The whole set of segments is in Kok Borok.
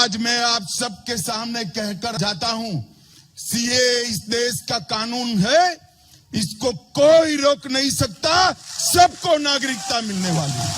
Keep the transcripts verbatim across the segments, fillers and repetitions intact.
आज मैं आप सबके सामने कहकर जाता हूं, सीएए इस देश का कानून है, इसको कोई रोक नहीं सकता, सबको नागरिकता मिलने वाली है।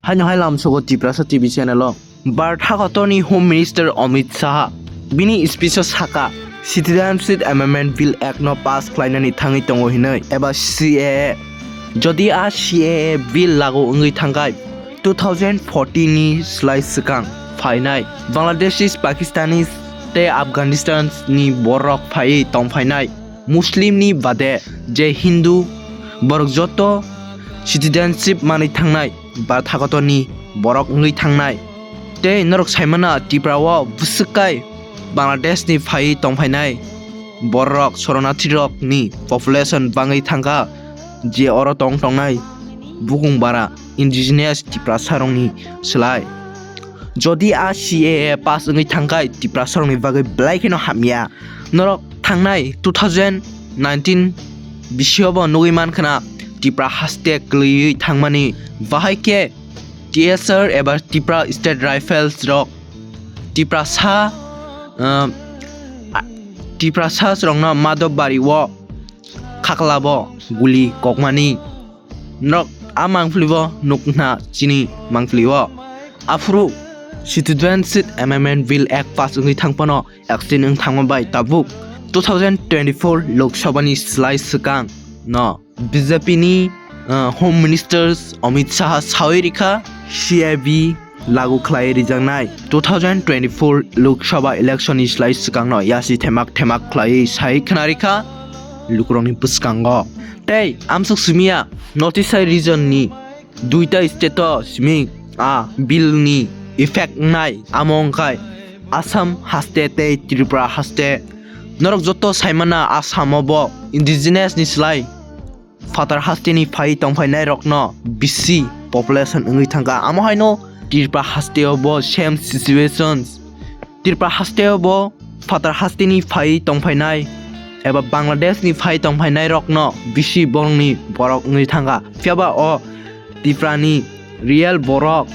Haino hai lamsogo Tiprasa T V channel o. Bharat hakotorni Home Minister Amit Shah bini speech o saka, Citizenship Amendment Bill Act no pass khlainani thangwi tongo hinwi eba C A A. Jodi a C A A bill lagu wngwi thangkhai, two thousand fourteen ni slai swkang phainai Bangladeshis, Pakistanis tei Afghanistanis ni borok phaiwi tongphainai Muslimni bade je Hindu borok joto citizenship manwi thangnai. Bharat hakotorni borok wngwi thangnai. Tei norok saimana Tripura o bwswk kai Bangladesh ni phaiwi tongphainai borok, shoronathi rok ni population bangwi thangkha, je oro tong tongnai bukung bara indigenous Tiprasa rok ni slai. Jodi a C A A pass wngwi thangkhai Tiprasa rok ni bagwi belai kheno hamya. Norok thangnai two thousand nineteen bisingo bo nugwi mankhana Tipra haste kwlwiwi thangmani, bahai khe T S R eba Tipra State Rifles rok Tiprasa, ah, a-, Tiprasa rokno Madhobari o khaklabo guli kokmani. Norok a mangpili o nukna chini mangpili o. Aphuru Citizenship Amendment Bill Act pass wngwi thangphano extend wng thangma bai tabuk two thousand twenty-four Lok Sabha ni slai swkang no B J P ni, uh, Home Minister Amit Shah sawi rikha C A B lagu khlai rijaknai two thousand twenty-four Lok Sabha election ni slai swkangno yasi themak themak khlai sai khna rikha lukurokni bwskango. Tei amsuk simiya North East region ni duita state o simi a bill ni effect wngnai, amo wngkhai Assam haste tei Tripura haste. Norok joto saimana Assam o bo indigenous ni slai phatar haste ni phai tongphainai rokno bisi population wngwi thangkha. Amo haino Tripura haste o bo same situations. Tripura haste o bo phatar haste ni phai tongphainai eba Bangladesh ni phai tongphainai rokno bisi borokni borok wngwi thangkha. Phiyaba o Tripura ni real borok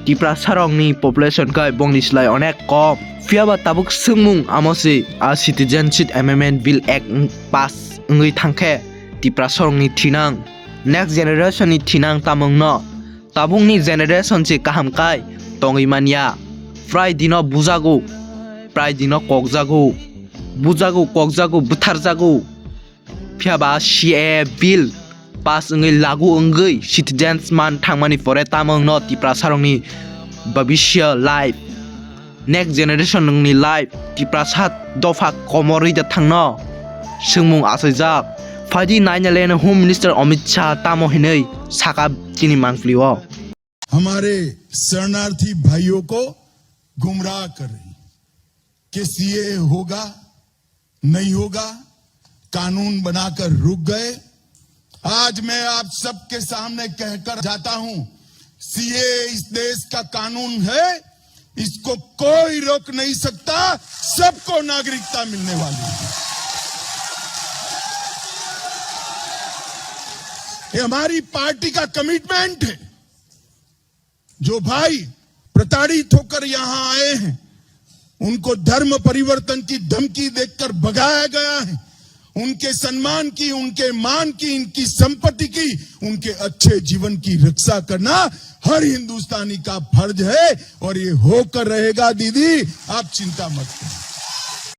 Tiprasa rokni population kai bongni slai onek kom. Phiyaba tabuk swngmung amo se a Citizenship Amendment Bill Act pass wngwi thangkhe Tiprasa rokni thinang, next generation ni thinang tamungno tabukni generation se kaham kai tongwi manya. Prai dino bujago, prai dino kokjago, bujago, kokjago, butharjago. Phiyaba C A A bill pass wngwi lagu wngwi citizens man thangmani pore tamo wngno Tiprasa rokni bhabishya life, next generation rokni life Tiprasa dopha komorwi da thangno? Swngmung achaijak. Phaidi nainale Home Minister Amit Shah tamo hinwi saka chini mangpili o. हमारे शरणार्थी भाइयों को गुमराह कर रही कि सीएए होगा, नहीं होगा, कानून बनाकर रुक गए। आज मैं आप सबके सामने कहकर जाता हूं, सीएए इस देश का कानून है, इसको कोई रोक नहीं सकता, सबको नागरिकता मिलने वाली है। ये हमारी पार्टी का कमिटमेंट है। जो भाई प्रताड़ित होकर यहां आए हैं, उनको धर्म परिवर्तन की धमकी देकर भगाया गया है, उनके सम्मान की, उनके मान की, इनकी संपत्ति की, उनके अच्छे जीवन की रक्षा करना हर हिंदुस्तानी का फर्ज है और ये होकर रहेगा। दीदी, आप चिंता मत करो।